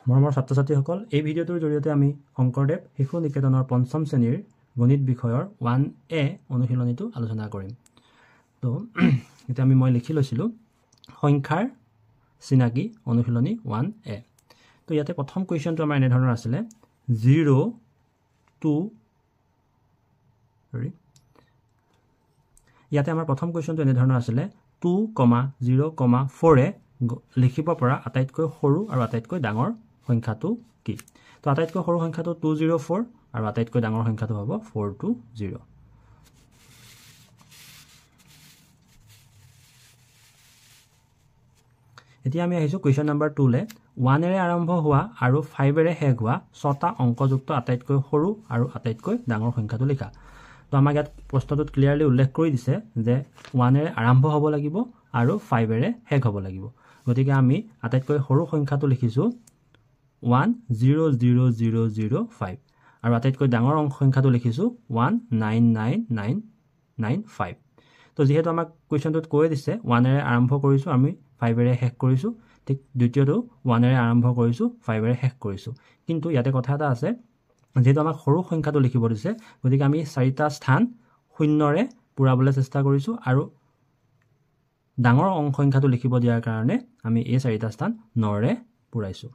মৰমৰ ছাত্ৰ-ছাত্ৰীসকল, এই ভিডিঅ'টোৰ জৰিয়তে আমি শংকৰদেৱ শিশু নিকেতনৰ পঞ্চম শ্ৰেণীৰ গণিত বিষয়ৰ 1A অনুশীলনীটো আলোচনা কৰিম। তো এতিয়া মই লিখি লৈছিলোঁ সংখ্যাৰ চিনাকি অনুশীলনী 1A। তো ইয়াতে প্ৰথম কুৱেশ্যনটো আমাৰ এনেধৰণৰ আছিলে 0 2 সৰি ইয়াতে আমাৰ প্ৰথম কুৱেশ্যনটো এনেধৰণৰ আছিলে 2, 0, 4 লিখিব পৰা আটাইতকৈ সৰু আৰু আটাইতকৈ ডাঙৰ সংখ্যাটো কি। তো আটাইতকৈ সৰু সংখ্যাটো 204 আৰু আটাইতকৈ ডাঙৰ সংখ্যাটো হ'ব 420। এতিয়া আমি আহিছোঁ কুৱেশ্যন নম্বৰ 2 লে। 1-এৰে আৰম্ভ হোৱা আৰু 5-এৰে শেষ হোৱা ছটা অংকযুক্ত আটাইতকৈ সৰু আৰু আটাইতকৈ ডাঙৰ সংখ্যাটো লিখা। তো আমাক ইয়াত প্ৰশ্নটোত ক্লিয়াৰলি উল্লেখ কৰি দিছে যে 1-এৰে আৰম্ভ হ'ব লাগিব আৰু 5-এৰে শেষ হ'ব লাগিব। গতিকে আমি আটাইতকৈ সৰু সংখ্যাটো লিখিছোঁ 1 0 0 0 0 5 আৰু আটাইতকৈ ডাঙৰ সংখ্যাটো লিখিছোঁ 1 9 9 9 9 5। তো যিহেতু আমাক কুৱেশ্যনটোত কৈ দিছে 1-এৰে আৰম্ভ কৰিছোঁ, আমি 5-এৰে শেষ কৰিছোঁ, ঠিক দ্বিতীয়টো 1-এৰে আৰম্ভ কৰিছোঁ, 5-এৰে শেষ কৰিছোঁ। কিন্তু ইয়াতে কথা এটা আছে, যিহেতু আমাক সৰু সংখ্যাটো লিখিব দিছে, গতিকে আমি চাৰিটা স্থান শূন্যৰে পূৰাবলৈ চেষ্টা কৰিছোঁ আৰু ডাঙৰ সংখ্যাটো লিখিব দিয়াৰ কাৰণে আমি এই চাৰিটা স্থান 9-ৰে পূৰাইছোঁ।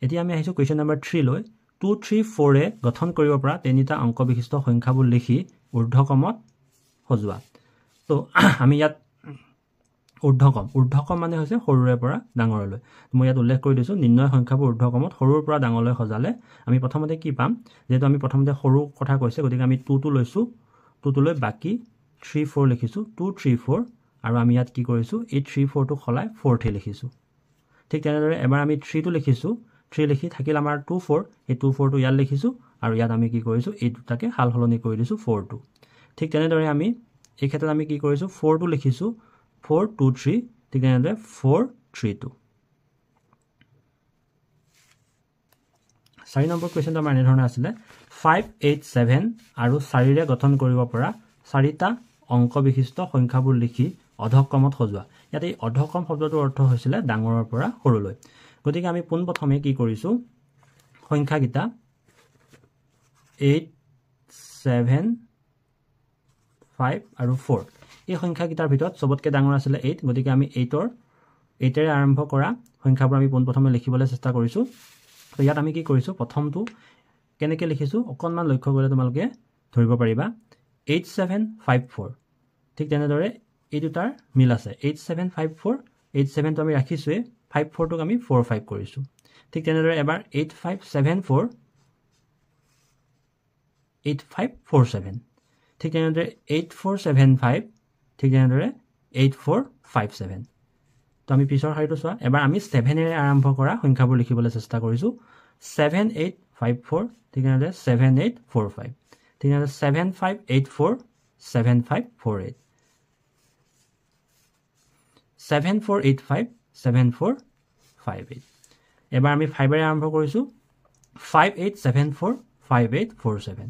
এতিয়া আমি আহিছোঁ কুৱেশ্যন নম্বৰ 3 লৈ। 2 3 4-এ গঠন কৰিব পৰা তিনিটা অংক বিশিষ্ট সংখ্যাবোৰ লিখি ঊৰ্ধ্বক্ৰমত সজোৱা। তো আমি ইয়াত ঊৰ্ধ্বক্ৰম মানে হৈছে সৰুৰে পৰা ডাঙৰলৈ। মই ইয়াত উল্লেখ কৰি দিছোঁ নিৰ্ণয় সংখ্যাবোৰ ঊৰ্ধ্বক্ৰমত সৰুৰ পৰা ডাঙৰলৈ সজালে আমি প্ৰথমতে কি পাম। যিহেতু আমি প্ৰথমতে সৰু কথা কৈছে, গতিকে আমি 2টো লৈছোঁ, 2টো লৈ বাকী 3 4 লিখিছোঁ, 2 3 4 আৰু আমি ইয়াত কি কৰিছোঁ, এই 3 4টো সলাই 4 3 লিখিছোঁ। ঠিক তেনেদৰে এবাৰ আমি 3টো লিখিছোঁ, 3 লিখি থাকিল আমাৰ 2 4, এই 2 4টো ইয়াত লিখিছোঁ আৰু ইয়াত আমি কি কৰিছোঁ, এই দুটাকে সাল সলনি কৰি দিছোঁ 4 2। ঠিক তেনেদৰে আমি এই ক্ষেত্ৰত আমি কি কৰিছোঁ, 4টো লিখিছোঁ 4 2 3, ঠিক তেনেদৰে 4 3 2। 4 নম্বৰ কুৱেশ্যনটো আমাৰ এনেধৰণে আছিলে 5 8 7 আৰু 4-ৰে গঠন কৰিব পৰা চাৰিটা অংক বিশিষ্ট সংখ্যাবোৰ লিখি অধক্ৰমত সজোৱা। ইয়াত এই অধক্ৰম শব্দটোৰ অৰ্থ হৈছিলে ডাঙৰৰ পৰা সৰুলৈ। গতিকে আমি পোনপ্ৰথমে কি কৰিছোঁ, সংখ্যাকেইটা 8 7 5 আৰু 4, এই সংখ্যাকেইটাৰ ভিতৰত চবতকৈ ডাঙৰ আছিলে 8, গতিকে আমি 8-এৰে আৰম্ভ কৰা সংখ্যাবোৰ আমি পোনপ্ৰথমে লিখিবলৈ চেষ্টা কৰিছোঁ। তো ইয়াত আমি কি কৰিছোঁ, প্ৰথমটো কেনেকৈ লিখিছোঁ অকণমান লক্ষ্য কৰিলে তোমালোকে ধৰিব পাৰিবা। 8 7 5 4, ঠিক তেনেদৰে এই দুটাৰ মিল আছে, 8 7 5 4, 8 7টো আমি ৰাখিছোঁৱেই, 5 4টোক আমি 4 5 কৰিছোঁ। ঠিক তেনেদৰে এবাৰ 8 5 7 4, 8 5 4 7, ঠিক তেনেদৰে 8 4 7 5, ঠিক তেনেদৰে 8 4 5 7। তো আমি পিছৰ শাৰীটো চোৱা, এবাৰ আমি 7-এৰে আৰম্ভ কৰা সংখ্যাবোৰ লিখিবলৈ চেষ্টা কৰিছোঁ, 7 8 5 4, ঠিক তেনেদৰে 7 8 4 5, ঠিক তেনেদৰে 7 5 8 4, 7 5 4 8, 7 4 8 5, 7 4 5 8। এবাৰ আমি 5-এৰে আৰম্ভ কৰিছোঁ, 5 8 7 4, 5 8 4 7,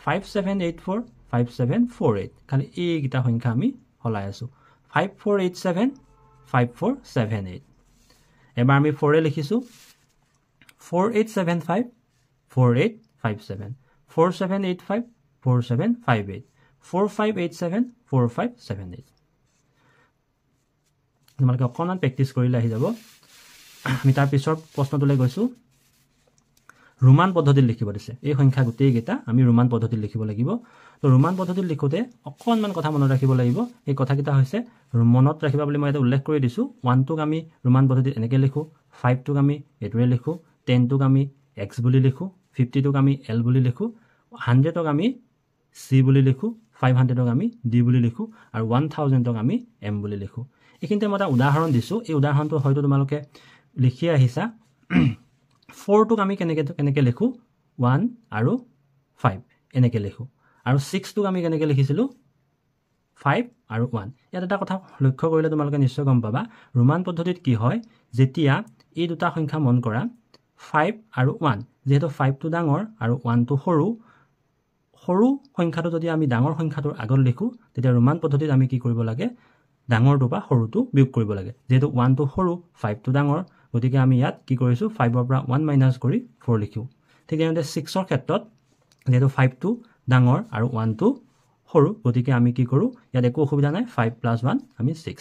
5 7 8 4, 5 7 4 8, খালি এইকেইটা সংখ্যা আমি সলাই আছোঁ, 5 4 8 7, 5 4 7 8। এবাৰ আমি 4-এ লিখিছোঁ, 4 8 7 5, 4 8 5 7, 4 7 8 5, 4 7 5 8, 4 5 8 7, 4 5 7 8। তোমালোকে অকণমান প্ৰেক্টিছ কৰিলে আহি যাব। আমি তাৰ পিছৰ প্ৰশ্নটোলৈ গৈছোঁ, ৰোমান পদ্ধতিত লিখিব দিছে। এই সংখ্যা গোটেইকেইটা আমি ৰোমান পদ্ধতিত লিখিব লাগিব। তো ৰোমান পদ্ধতিত লিখোঁতে অকণমান কথা মনত ৰাখিব লাগিব। এই কথাকেইটা হৈছে মনত ৰাখিবা বুলি মই ইয়াতে উল্লেখ কৰি দিছোঁ। 1টোক আমি ৰোমান পদ্ধতিত এনেকৈ লিখোঁ, 5টোক আমি এইটোৰে লিখোঁ, 10টোক আমি এক্স বুলি লিখোঁ, 50টোক আমি এল বুলি লিখোঁ, 100ক আমি চি বুলি লিখোঁ, 500ক আমি ডি বুলি লিখোঁ আৰু 1000ক আমি এম বুলি লিখোঁ। এইখিনিতে মই এটা উদাহৰণ দিছোঁ, এই উদাহৰণটো হয়তো তোমালোকে লিখি আহিছা। 4টোক আমি কেনেকৈ লিখোঁ, 1 আৰু 5 এনেকৈ লিখোঁ, আৰু 6টোক আমি কেনেকৈ লিখিছিলোঁ, 5 আৰু 1। ইয়াত এটা কথা লক্ষ্য কৰিলে তোমালোকে নিশ্চয় গম পাবা, ৰোমান পদ্ধতিত কি হয়, যেতিয়া এই দুটা সংখ্যা মন কৰা 5 আৰু 1, যিহেতু 5টো ডাঙৰ আৰু 1টো সৰু, সৰু সংখ্যাটো যদি আমি ডাঙৰ সংখ্যাটোৰ আগত লিখোঁ তেতিয়া ৰোমান পদ্ধতিত আমি কি কৰিব লাগে, ডাঙৰটো বা সৰুটো বিয়োগ কৰিব লাগে। যিহেতু 1টো সৰু 5টো ডাঙৰ, গতিকে আমি ইয়াত কি কৰিছোঁ, 5ৰ পৰা 1 মাইনাছ কৰি 4 লিখোঁ। ঠিক তেনেদৰে 6ৰ ক্ষেত্ৰত যিহেতু 5টো ডাঙৰ আৰু 1টো সৰু, গতিকে আমি কি কৰোঁ, ইয়াত একো অসুবিধা নাই, 5 প্লাছ 1 আমি 6।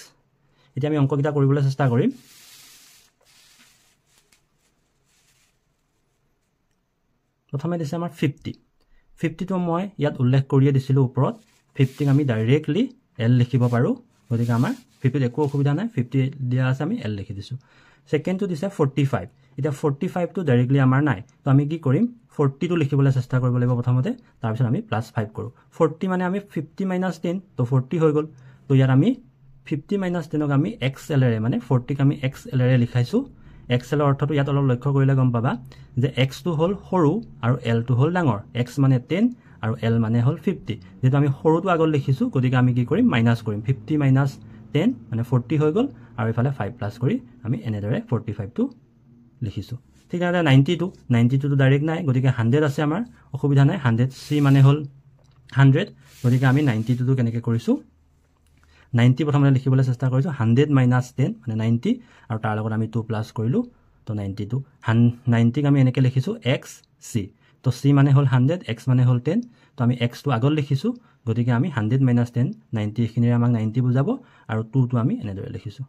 এতিয়া আমি অংককেইটা কৰিবলৈ চেষ্টা কৰিম। প্ৰথমে দিছে আমাৰ 50। 50টো মই ইয়াত উল্লেখ কৰিয়ে দিছিলোঁ ওপৰত, 50ক আমি ডাইৰেক্টলি এল লিখিব পাৰোঁ, গতিকে আমাৰ 50ত একো অসুবিধা নাই, 50 দিয়া আছে আমি এল লিখি দিছোঁ। ছেকেণ্ডটো দিছে 45। এতিয়া 45টো ডাইৰেক্টলি আমাৰ নাই, তো আমি কি কৰিম, 40টো লিখিবলৈ চেষ্টা কৰিব লাগিব প্ৰথমতে, তাৰপিছত আমি প্লাছ 5 কৰোঁ। 40 মানে আমি 50 মাইনাছ 10, তো 40 হৈ গ'ল। তো ইয়াত আমি 50 মাইনাছ 10ক আমি এক্স এলেৰে, মানে 40ক আমি এক্স এলেৰে লিখাইছোঁ। এক্স এলৰ অৰ্থটো ইয়াত অলপ লক্ষ্য কৰিলে গম পাবা যে এক্সটো হ'ল সৰু আৰু এলটো হ'ল ডাঙৰ। এক্স মানে 10 আৰু এল মানে হ'ল 50। যিহেতু আমি সৰুটো আগত লিখিছোঁ, গতিকে আমি কি কৰিম, মাইনাছ কৰিম। 50 মাইনাছ 10 মানে 40 হৈ গ'ল, আৰু এইফালে 5 প্লাছ কৰি আমি এনেদৰে 45টো লিখিছোঁ। ঠিক তেনেদৰে 92টো ডাইৰেক্ট নাই, গতিকে 100 আছে, আমাৰ অসুবিধা নাই। 100 চি মানে হ'ল 100, গতিকে আমি 92টো কেনেকৈ কৰিছোঁ, 90 প্ৰথমতে লিখিবলৈ চেষ্টা কৰিছোঁ, 100 মাইনাছ 10 মানে 90, আৰু তাৰ লগত আমি 2 প্লাছ কৰিলোঁ, তো 92। 90ক আমি এনেকৈ লিখিছোঁ এক্স চি, তো চি মানে হ'ল 100, এক্স মানে হ'ল 10, তো আমি এক্সটো আগত লিখিছোঁ, গতিকে আমি 100 মাইনাছ 10 90, এইখিনিৰে আমাক 90 বুজাব, আৰু 2টো আমি এনেদৰে লিখিছোঁ।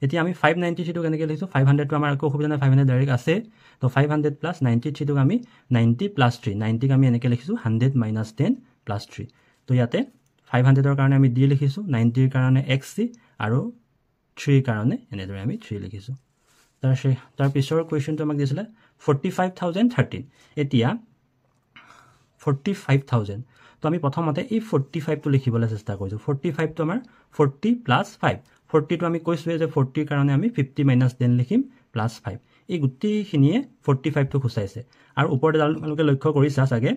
এতিয়া আমি 593টো কেনেকৈ লিখিছোঁ, 500টো আমাৰ একো অসুবিধা নাই, 500 ডাইৰেক্ট আছে, তো 500 প্লাছ 93টোক আমি 90 প্লাছ 3, 90ক আমি এনেকৈ লিখিছোঁ 100 মাইনাছ 10 প্লাছ 3। তো ইয়াতে 500ৰ কাৰণে আমি ডি লিখিছোঁ, 90ৰ কাৰণে এক্স চি, আৰু 3ৰ কাৰণে এনেদৰে আমি 3 লিখিছোঁ। তাৰ পিছৰ কুৱেশ্যনটো আমাক দিছিলে 45,013। এতিয়া 45,000, তো আমি প্ৰথমতে এই 45টো লিখিবলৈ চেষ্টা কৰিছোঁ। 45টো আমাৰ 40 প্লাছ 5, 40টো আমি কৈছোঁৱে যে 40ৰ কাৰণে আমি 50 মাইনাছ 10 লিখিম প্লাছ 5। এই গোটেইখিনিয়ে 45টো সূচাইছে। আৰু ওপৰত এডাল তোমালোকে লক্ষ্য কৰিছা চাগে,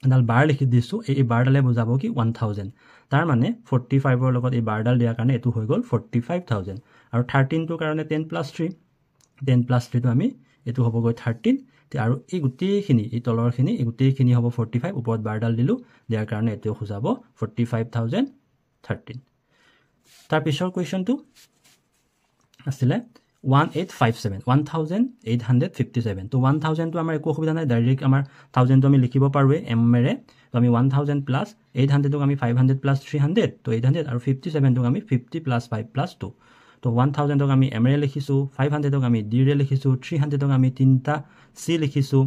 এডাল বাৰ লিখি দিছোঁ, এই বাৰডালে বুজাব কি 1000। তাৰ মানে 45ৰ লগত এই বাৰডাল দিয়াৰ কাৰণে এইটো হৈ গ'ল 45,000। আৰু 13টোৰ কাৰণে 10 প্লাছ 3, 10 প্লাছ 3টো আমি এইটো হ'বগৈ 13। আৰু এই গোটেইখিনি, এই তলৰখিনি, এই গোটেইখিনি হ'ব 45, ওপৰত বাৰডাল দিলোঁ, দিয়াৰ কাৰণে এইটো সূচাব 45,013। তাৰ পিছৰ কুৱেশ্যনটো আছিলে 1857, 1857। তো 1000টো আমাৰ একো অসুবিধা নাই, ডাইৰেক্ট আমাৰ 1000টো আমি লিখিব পাৰোঁৱেই এমেৰে। তো আমি 1000 প্লাছ 800টোক আমি 500 প্লাছ 300, তো 800, আৰু 57টোক আমি 50 প্লাছ 5 প্লাছ 2। তো 1000ক আমি এমেৰে লিখিছোঁ, 500ক আমি ডিৰে লিখিছোঁ, 300ক আমি 3টা চি লিখিছোঁ,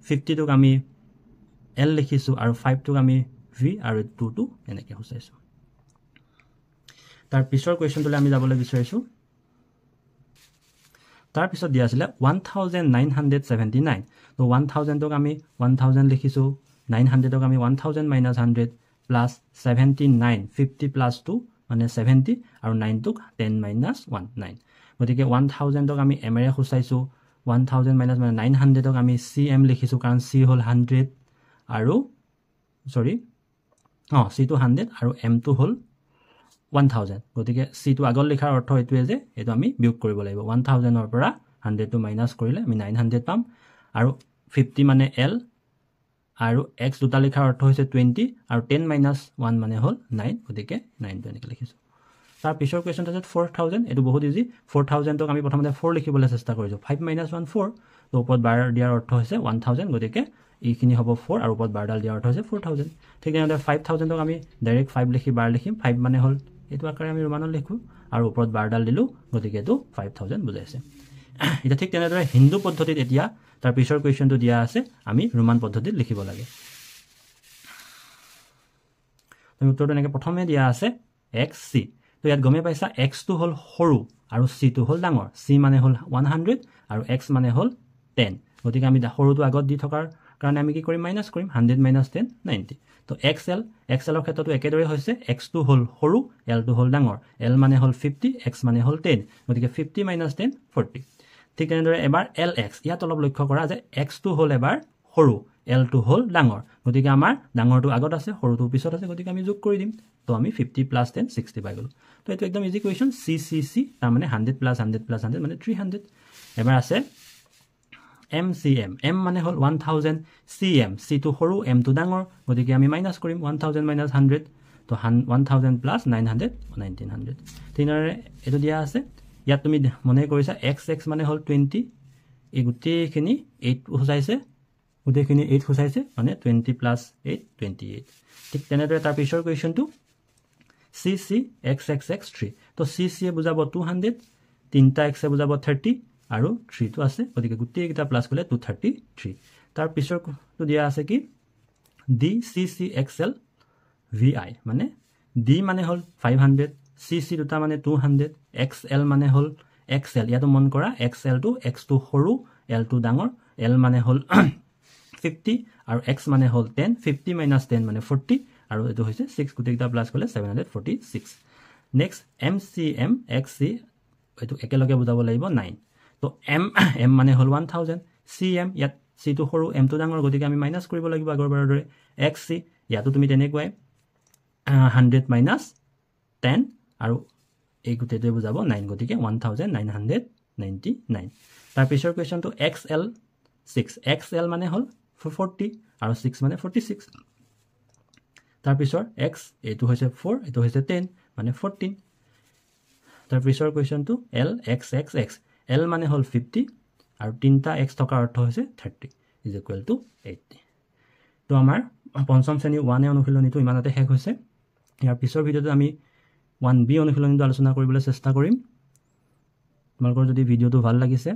50টোক আমি এল লিখিছোঁ, আৰু 5টোক আমি ভি, আৰু 2টো এনেকৈ সূচাইছোঁ। তাৰ পিছৰ কুৱেশ্যনটোলৈ আমি যাবলৈ বিচাৰিছোঁ। তাৰপিছত দিয়া আছিলে 1979। তো 1000ক আমি 1000 লিখিছোঁ, 900ক আমি 1000 মাইনাছ 100 প্লাছ 79, 50 প্লাছ 2 মানে 70, আৰু 9টোক 10 মাইনাছ 1 9। গতিকে 1000ক আমি এমেৰে সূচাইছোঁ, 1000 মাইনাছ মানে 900ক আমি চি এম লিখিছোঁ, কাৰণ চি হ'ল 100 আৰু চৰি চিটো 100 আৰু এমটো হ'ল 1000। গতিকে চিটো আগত লিখাৰ অৰ্থ এইটোৱে যে এইটো আমি বিয়োগ কৰিব লাগিব, 1000ৰ পৰা 100টো মাইনাছ কৰিলে আমি 900 পাম। আৰু 50 মানে এল, আৰু এক্স দুটা লিখাৰ অৰ্থ হৈছে 20, আৰু 10 মাইনাছ 1 মানে হ'ল 9, গতিকে 9টো এনেকৈ লিখিছোঁ। তাৰ পিছৰ কুৱেশ্যনটো আছে 4000, এইটো বহুত ইজি। 4000ক আমি প্ৰথমতে 4 লিখিবলৈ চেষ্টা কৰিছোঁ, 5 মাইনাছ 1 4, তো ওপৰত বাৰ দিয়াৰ অৰ্থ হৈছে 1000, গতিকে এইখিনি হ'ব 4, আৰু ওপৰত বাৰডাল দিয়াৰ অৰ্থ হৈছে 4000। ঠিক তেনেদৰে 5000ক আমি ডাইৰেক্ট 5 লিখি বাৰ লিখিম, 5 মানে হ'ল এইটো আকাৰে আমি ৰোমানত লিখোঁ, আৰু ওপৰত বাৰডাল দিলোঁ, গতিকে এইটো 5000 বুজাইছে। এতিয়া ঠিক তেনেদৰে হিন্দু পদ্ধতিত এতিয়া তাৰ পিছৰ কুৱেশ্যনটো দিয়া আছে, আমি ৰোমান পদ্ধতিত লিখিব লাগে। উত্তৰটো এনেকৈ প্ৰথমে দিয়া আছে এক্স চি, তো ইয়াত গমেই পাইছা এক্সটো হ'ল সৰু আৰু চিটো হ'ল ডাঙৰ। চি মানে হ'ল 100 আৰু এক্স মানে হ'ল 10, গতিকে আমি সৰুটো আগত দি থকাৰ কাৰণে আমি কি কৰিম, মাইনাছ কৰিম, 100 মাইনাছ 10 90। তো এক্স এল, এক্স এলৰ ক্ষেত্ৰতো একেদৰে হৈছে, এক্সটো হ'ল সৰু, এলটো হ'ল ডাঙৰ, এল মানে হ'ল 50, এক্স মানে হ'ল 10, গতিকে 50 মাইনাছ 10 40। ঠিক তেনেদৰে এবাৰ এল এক্স, ইয়াত অলপ লক্ষ্য কৰা যে এক্সটো হ'ল এবাৰ সৰু, এলটো হ'ল ডাঙৰ, গতিকে আমাৰ ডাঙৰটো আগত আছে, সৰুটো পিছত আছে, গতিকে আমি যোগ কৰি দিম। তো আমি 50 প্লাছ 10 60 পাই গ'লোঁ। তো এইটো একদম easy question, C C C, তাৰমানে 100 প্লাছ 100 প্লাছ 100 মানে 300। এবাৰ আছে এম চি এম, এম মানে হ'ল 1000, চি এম, চিটো সৰু এমটো ডাঙৰ, গতিকে আমি মাইনাছ কৰিম 1000 মাইনাছ 100, তো 1000 প্লাছ 900 1900। তেনেদৰে এইটো দিয়া আছে। ইয়াত তুমি মনে কৰিছা এক্স এক্স মানে হ'ল 20, এই গোটেইখিনি 8 সূচাইছে, গোটেইখিনি 8 সূচাইছে, মানে 20 প্লাছ 8 28। ঠিক তেনেদৰে তাৰ পিছৰ কুৱেশ্যনটো C C X X X 3, তো চি চিয়ে বুজাব 200, তিনিটা এক্সে বুজাব 30 আৰু 3টো আছে, গতিকে গোটেইকেইটা প্লাছ কৰিলে 233। তাৰ পিছৰটো দিয়া আছে কি D C C X L V I, মানে ডি মানে হ'ল 500, চি চি দুটা মানে 200, এক্স এল মানে হ'ল এক্স এল, ইয়াতো মন কৰা এক্স এলটো এক্সটো সৰু এলটো ডাঙৰ, এল মানে হ'ল 50 আৰু এক্স মানে হ'ল 10, 50 মাইনাছ 10 মানে 40 আৰু এইটো হৈছে 6, গোটেইকেইটা প্লাছ কৰিলে 746। Next M C M x C, এইটো একেলগে বুজাব লাগিব 9, তো এম এম মানে হ'ল 1000, চি এম ইয়াত চিটো সৰু এমটো ডাঙৰ, গতিকে আমি মাইনাছ কৰিব লাগিব আগৰবাৰৰ দৰে, এক্স চি ইয়াতো তুমি তেনেকুৱাই 100 মাইনাছ 10 আৰু এই গোটেইটোৱে বুজাব 9, গতিকে 1999। তাৰ পিছৰ কুৱেশ্যনটো এক্স এল 6, এক্স এল মানে হ'ল 40 আৰু 6 মানে 46। তাৰপিছৰ এক্স এইটো হৈছে 4, এইটো হৈছে 10 মানে 14। তাৰ পিছৰ কুৱেশ্যনটো L x x X, L মানে হ'ল 50 আৰু তিনিটা এক্স থকাৰ অৰ্থ হৈছে 30 is equal to 80। তো আমাৰ পঞ্চম শ্ৰেণীৰ 1 এ অনুশীলনীটো ইমানতে শেষ হৈছে। ইয়াৰ পিছৰ ভিডিঅ'টোত আমি 1 বি অনুশীলনীটো আলোচনা কৰিবলৈ চেষ্টা কৰিম। তোমালোকৰ যদি ভিডিঅ'টো ভাল লাগিছে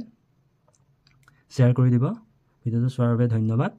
শ্বেয়াৰ কৰি দিব। ভিডিঅ'টো চোৱাৰ বাবে ধন্যবাদ।